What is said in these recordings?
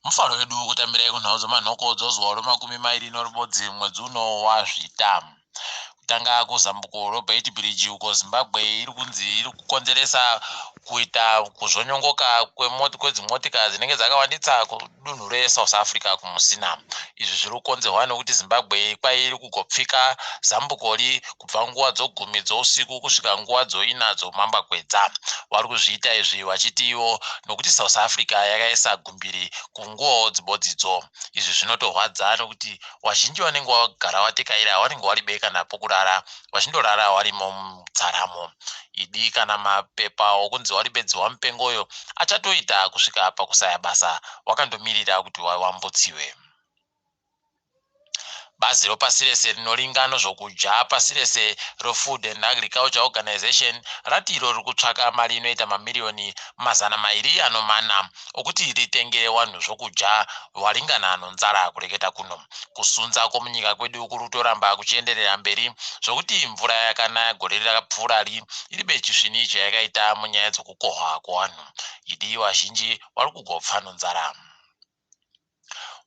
Mufaro wedu kutambirai kunhau dzemanhoko dzozuva remakumi mairi norubodzi mwedzi uno waZvita. Kutanga kuzambuko reBeitbridge uko Zimbabwe iri kunzi iri kukonzeresa kuita kuzvonyongoka kwedzimotika dzinenge dzakawandisa kudunhu reSouth Africa kuMusina. Izvi zviri kukonzerwa nekuti Zimbabwe kwai iri kugopfika zambukori kubva nguva dzogumi dzousiku kusvika nguva dzoina dzomambakwedza. Vari kuzviita izvi vachiti ivo nokuti South Africa yakaisa gumbiri kunguvawo dzibodzidzo. Izvi zvinotorwadza nokuti wazhinji vanenge vagara watekaira vanenge waribe kana pokurara vachindorara warimo mutsaramo. Idi kana mapepa okunzi waribe dziwamupengoyo achatoita kusvika pakusaya basa wakandomirira kuti wambutsiwe. Bazi ropasi rese rinoringa nozvokudya pasi rese reFood and Agriculture Organization rati iro riri kutsvaka mari inoita mamiriyoni 204 okuti ritengere wanhu zvokudya waringana nonzara kureketa kuno. Kusunza kwomunyika kwedu kuri kutoramba kuchienderera mberi zvokuti mvura yakanaya gore rakapfuurari iribe chisvini chayakaita munyaya dzokukohwa kwewanhu. Idi vazhinji vari kugopfa nonzara.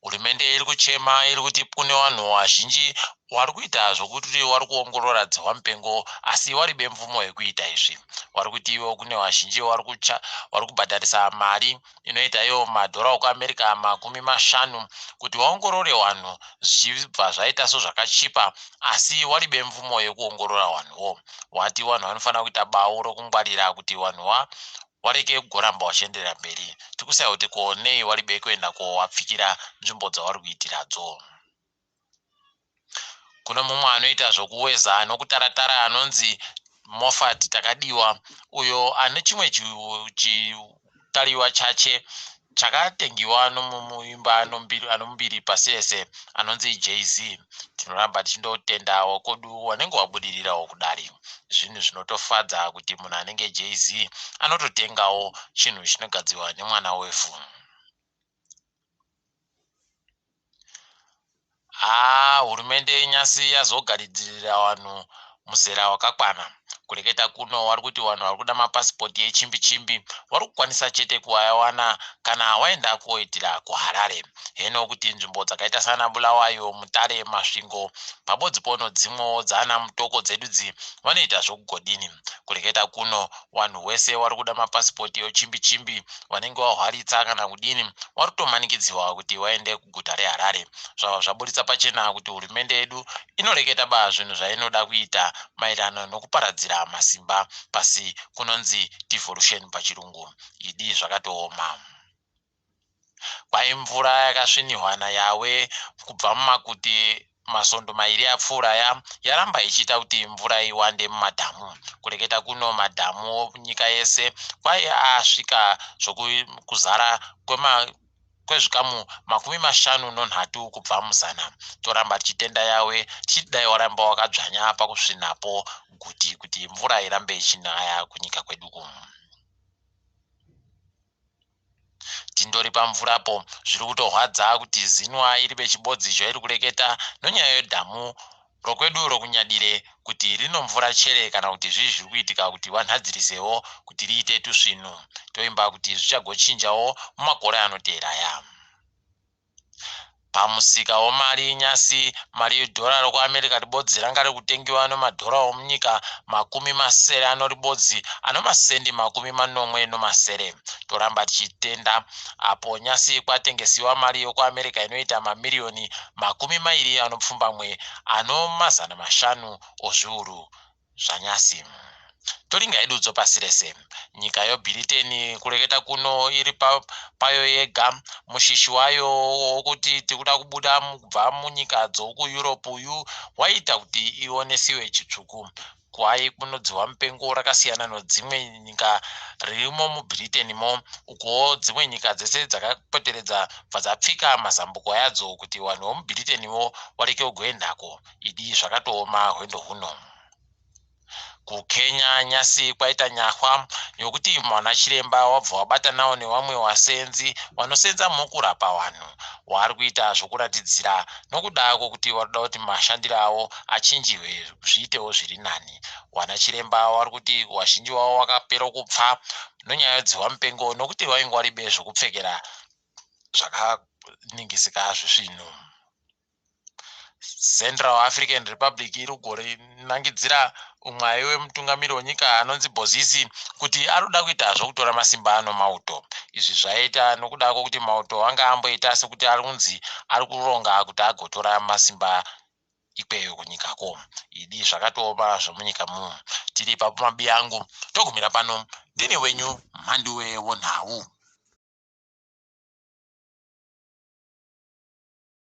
Hurumende iri kuchema iri kuti kune vanhu vazhinji vari kuita zvokuti vari kuongorora dzihwamupengo asi vari bemvumo yekuita izvi. Vari kuti ivo kune vazhinji vari kubhadharisa mari inoita iyo madhora okuAmerica 50 kuti vaongorore vanhu zvichibva zvaita sezvakachipa asi vari bemvumo yekuongorora vanhuwo. Vati vanhu vanofanira kuita bau rokungwarira kuti vanhu wareke kugoramba wachienderera mberi. Tiri kusaya kuti ko nei waribe kuenda kowapfikira nzvimbo dzawari kuitiradzo. Kune mumwe anoita zvokuweza nokutaratara anonzi Moffat Takadiwa uyo ane chimwe chitariwa chache chakatengiwa nomuimba anomumbiri pasi rese anonzi Jay-Z. Tinoramba tichindotenda wakodu wanenge wabudirirawo kudari. Zvinhu zvinotofadza kuti munhu anenge Jay-Z anototengawo chinhu chinogadzirwa nemwana wevhu. Haa hurumende nyasi yazogadzirira vanhu muzera wakakwana. Kureketa kuno vari kuti vanhu vari kuda mapasipoti echimbi chimbi vari kukwanisa chete kuawana kana waenda koitira kuHarare. Heno kuti nzvimbo dzakaita sana Bulawayo, Mutare, Masvingo pabodzi pono dzimwewo dzaana Mutoko dzedu dzi vanoita zvokugodini. Kureketa kuno vanhu wese wari kuda mapasipoti echimbi chimbi vanenge vahwaritsa kana kudini vari kutomanikidziwa kuti vaende kuguta reHarare. Zvabva zvaburitsa pachena kuti hurumende yedu inoreketa ba zvinhu zvainoda kuita maererano nokuparadzira masimba pasi kunonzi devolution pachirungu. Idi zvakatooma. Kwai mvura yakasvinihwa naYahweh kubva mumakuti masondo mairi apfuura aya yaramba ichiita kuti mvura iwande mumadhamu. Kureketa kuno madhamu nyika yese kwai asvika zvokuzara kwema kwezvikamu 53 kubva muzana. Toramba tichitenda Yahweh tichiti dai waramba wakadzvanya pakusvinapo guti kuti mvura irambe ichinaya kunyika kwedu kuno. Tindori pamvurapo zviri kutorwadza kuti Zinwa iri bechibodzi zvairi kureketa nonyaya yedhamu rokwedu rokuNyadire kuti rinomvura chere kana kuti zvii zviri kuitika kuti vanhadzirisewo kuti riite tusvinu. Toimba kuti zvichagochinjawo mumakore anoteera aya. Pamusika wemari nyasi mari yedhora rokuAmerica ribodzi ranga riri kutengiwa nemadhora omunyika 60 anoribodzi anomasendi 77. Toramba tichitenda apo nyasi kwatengesiwa mari yokuAmerica inoita mamiriyoni 25 ozviuru zvanyasi. Toringa hedu dzopasi rese. Nyika yoBhiriteni kureketa kuno iri payo yega. Mushishi wayo wokuti tikuda kubuda kubva munyika dzokuEurope uyu waita kuti ionesiwe chitsvuku. Kwai kunodzihwa mupengo rakasiyana nodzimwe nyika ririmo muBritainmo ukuwo dzimwe nyika dzese dzakapoteredza bva dzapfika mazambuko yadzo kuti vanhu vemuBritainwo vareke kugoendako. Idi zvakatooma hwendo huno. KuKenya nyasi kwaita nyahwa yokuti mwana chiremba wabva wabatanawo nevamwe vasenzi vanosenza mukurapa vanhu. Vari kuita zvokuratidzira nokuda kwokuti vari kuda kuti mashandiro avo achinjiwe zviitewo zviri nani. Vana chiremba vari kuti vazhinji vavo vakapera kupfa nenyaya yedzihwamupengo nokuti vainge varibe zvokupfekera zvaka. kuningisika zvezvinhu. Central African Republic iri kugorinangidzira umwe aive mutungamiri wenyika anonzi Bozisi kuti ari kuda kuita zvokutora masimba ano mauto. Izvi zvaita nokuda kwokuti mauto anga amboita sekuti ari kunzi ari kuronga kuti agotora masimba ikweyo kunyikako. Idi zvakatooma zvomunyika mumu. Tiri ipapo mabiyangu, togumira pano. Ndini wenyu Mhanduwe wonhau.